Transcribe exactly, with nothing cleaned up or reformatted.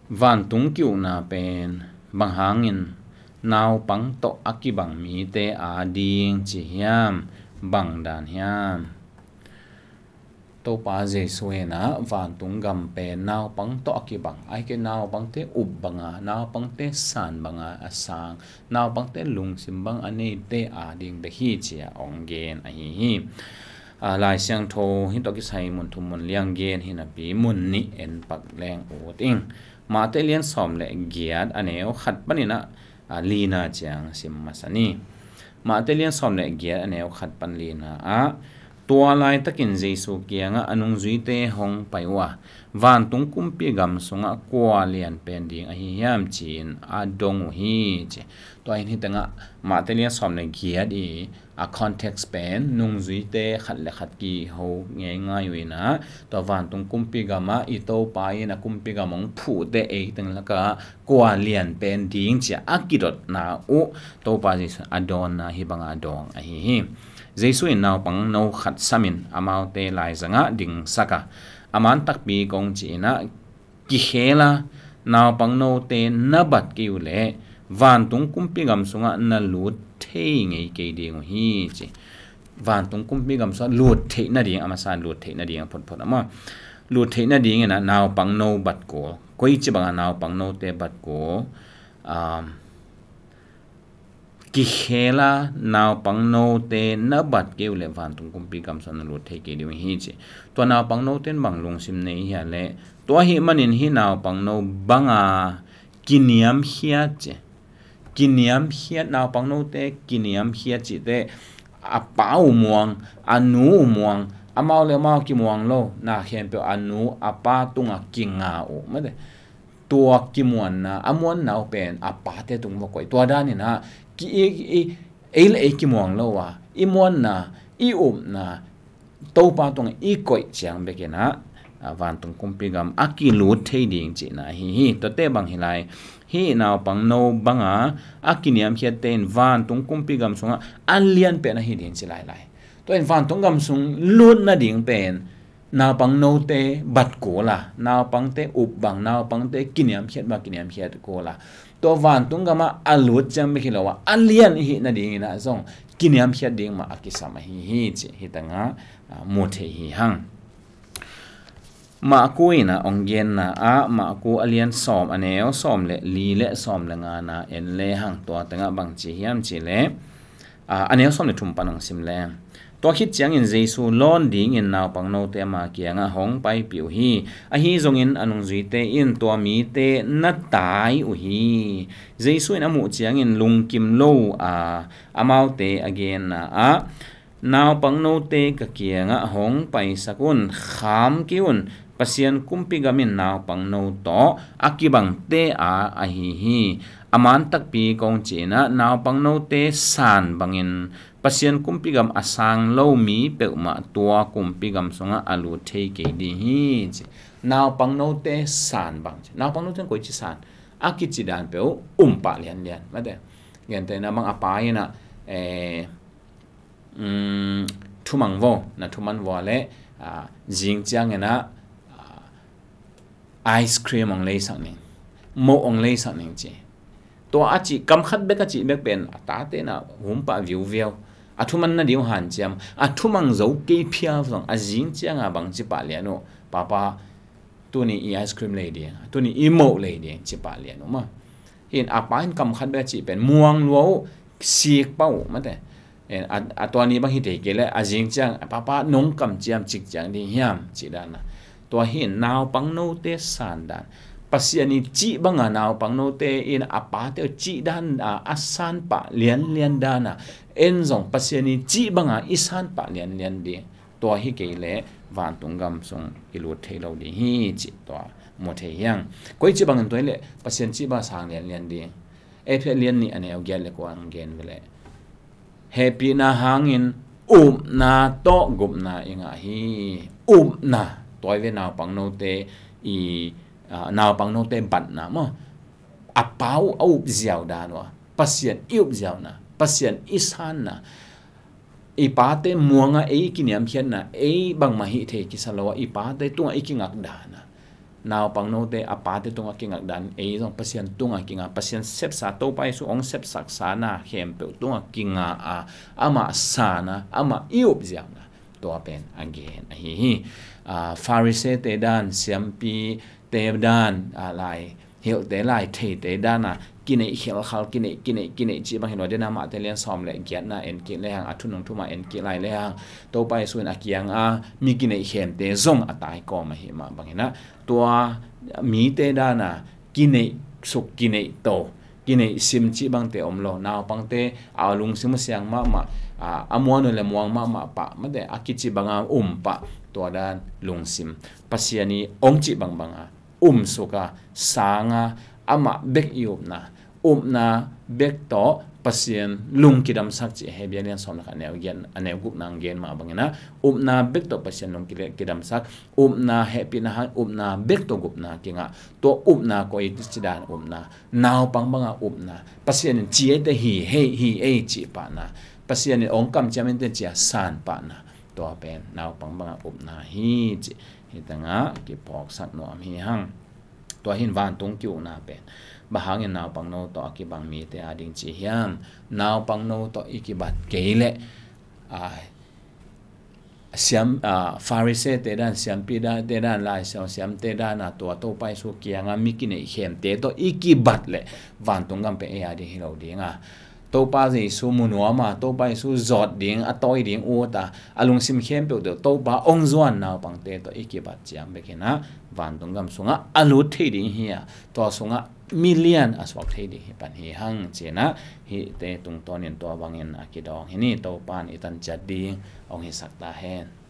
Vantung ki-ukna pen bang hangin naupang tawh a kibang mite ading ci hiam? Bang dan hiam? Topa Jesu in ah vantung gam pen naupang tawh a kibang, ahih kei leh naupangte up banga, naupangte san banga a sang, naupangte lungsim bang a neite ading bek hi ci-a hong gen ahi hi. Aa, Lai Siangtho hih tawh kisai mun thum mun li-a gen hi napi mun nih en pak leng ut ing. Mate lian sawm le giat a neu khat panin ah, aa, lina ciang sim masa ni. Mate lian sawm le giat a neu khat pan lina ah, tua laitakin Jesu kiangah a nungzuite hong pai uh a, vantung kumpi gam sungah kua lian pen ding ahi hiam ci-in a dong uh hi ci. Tua in hih tengah Mate lian sawm le giat i a context pen nungzuite khat le khat kiho ngeingai uh in ah, tua vantung kumpi gamah i Topa in a kumpi gam hong phuhte ei teng lakah kua lian pen ding ci-a a kidotna uh Topa Jesu a dawnna hih banga a dawng ahi hi. Jesu in naupang no khat samin amaute laizangah dingsak a, a man takpi kong ci-in ah, kikhel a, naupang note na bat kei uh leh vantung kumpi gam sungah na lut thei ngei kei ding uh hi ci. Vantung kumpi gam sungah lut theih nading, a masa lut theih nading a photphot a maw. Lut theih nading in ah naupang no bat kul, koici banga naupang note bat kul, um, kikhel a, naupang note na bat kei uh leh vantung kumpi gam sungah na lut thei kei ding uh hi ci. Tua naupang note in bang lungsim nei hia leh, tua ahih manin hih naupang no banga kiniamkhiat ci. Kiniamkhiat, naupang note kiniamkhiat cihte, a pa uh muang, a nu uh muang, amau le amau kimuang lo, na khempeuh a nu a pa tungah kinga uh mate. Tua kimuanna, a muanna uh pen a pate tung va koih. Tua dan in ah, ki, i, i, ei le ei kimuang lo a, i muanna, i upna, Topa tungah i koih ciang bek in ah, a, vantung kumpi gam a kilut thei ding cihna ahi hi. Tuate bang hi lai, hih naupang no banga a kiniamkhiatte in vantung kumpi gam sungah a lian pen ahi ding ci lailai. Tua in vantung gam sung lut nading pen naupang note bat kul a, naupangte up bang, naupangte kiniamkhiat bang, kiniamkhiat kul a, tua vantung gamah a lut ciang bek hi lo a, a lian i hih nading in ah zong kiniamkhiat ding mah a kisam ahi hi ci, hih tengah, a, mu thei hi hang. Maku in ah hong genna ah, Maku a lian sawm a neu sawm le li le sawm le ngana en le hang. Tua tengah bang ci hiam cih leh, a, a neu sawm le thum pan hong sim leng. Tua khit ciangin Jesu lawn dingin naupang note ama kiangah hong paipih uh hi. Ahi zongin a nungzuite in tua mite na tai uh hi. Jesu in a muh ciangin lungkim lo a, amaute a genna ah, naupang note ka kiangah hong paisak un, kham kei un, Pasian kumpi gam in naupang no tawh a kibangte a ahi hi. A man takpi kong ci-in ah, naupang note san bangin Pasian kumpi gam a sang lo mi peuhmah tua kumpi gam sungah a lut thei kei ding hi ci. Naupang note san bang ci. Naupang note in koici san? A kici dan peuh um pah lianlian mate. Gentehna bang a pa in ah, eh, um, thumang vo, na thuman vo le, a, zing ciangin ah, a, ice cream hong leisak ning, moh hong leisak ning ci. Tua a cih, kam khat bek a cih bek pen a tate in ah hum pah viuviau. A thuman nading uh hanciam, a thumang zo kei phial zong a zing cianga bang ci pah lian uh, Papa, tuni i ice cream lei ding, tuni i moh lei ding ci pah lian uh maw. Hi in a pa in kam khat bek a cih pen muang lua uh, sik pah uh mate. A, a tua ni bang hi thei kei leh a zing ciang, Papa nong kamciam cik ciang ding hiam cih dan a. Tua hi in naupang note san dan. Pasian i cih banga naupang note in a pate uh cih dan a, a san pah lianlian dan a, en zong Pasian i cih banga i san pah lianlian ding. Tua hi kei leh vantung gam sung i lut thei lo ding hi cih tua mu thei hi hang. Koici bangin tua hi leh Pasian cih banga sang lianlian ding. Efesa lian nih a neu giat le kua hong gen ve leh, hehpihna hangin upna tawh gupna i ngah hi. Upna, tua hi ve naupang note i, a, naupang note batna maw. A pa uh a up ziau dan uh a, Pasian i up ziauna, Pasian i sanna, i pate muanga ei kiniamkhiatna, ei bangmah hih thei kisa lo a, i pate tungah i kingak dan a, naupangnote a pate tungah kingak dan, ei zong Pasian tungah kinga, Pasian sepsa, Topa Jesu hong sepsaksa na khempeuh tungah kinga a, amah san a, amah i up ziau na, tua pen a gen ahi hi. Ah, Farisee-te dan, siampi te dan, ah, lai hilhte, lai theite dan a, kineih khelkhal, kineih, kineih, kineih cih bang hi lo. Den a Mate lian sawm le giatna en kik lehang, a thunung thuma en kik lai lehang, Topa Jesu in a kiang a mi kineih khemte zong a taikawm ahi mah bangin ah, tua mite dan a kineih suk, kineih to, kineih sim cih bangte om lo. Naupangte a lungsim uh siang mahmah, a, a muan uh le muang mahmah pah, mate a kici banga um pah, tua dan lungsim, Pasian i ong cih bangbanga um suk a, sang a, amah bek i upna, upna bek tawh Pasian lung kidamsak cih Hebrew lian sawm le khat, a neu giat, a neu gukna hong gen mah bangin ah, upna bek tawh Pasian lung kile-, kidamsak, upna hehpihna hang, upna bek tawh gupna kingah, tua upna koi ci dan upna, naupang banga upna, Pasian in ci eite hi hei, hi ei cih pahna, Pasian in ong kamciam eite ci a san pahna, tua pen naupang banga upna hi cih hi tangah kiphawksak nuam hi hang. Tua hin vantung ki-ukna pen bang hangin naupangno tawh a kibang mite a ding ci hiam? Naupangno tawh i kibat kei leh, a, siam, a, Farisee-te dan, siampi dan, te dan, lai siam, siamte dan a, tua Topa Jesu kianga mi kineih khemte tawh i kibat leh vantung gam pen ei a ding hi lo ding a, Topa Jesu mu nuam a, Topa Jesu zawt ding, a tawi ding ut a, a lungsim khempeuh tawh Topa ong zuan naupangte tawh i kibat ciang bekin ah, vantung gam sungah a lut thei ding hi a, tua sungah milian a suak thei ding hi pan hi hang ci-in ah, hihte tungtawnin tua bangin a kidawng hi ni. Topa in i tan ciat ding ong hisak ta hen.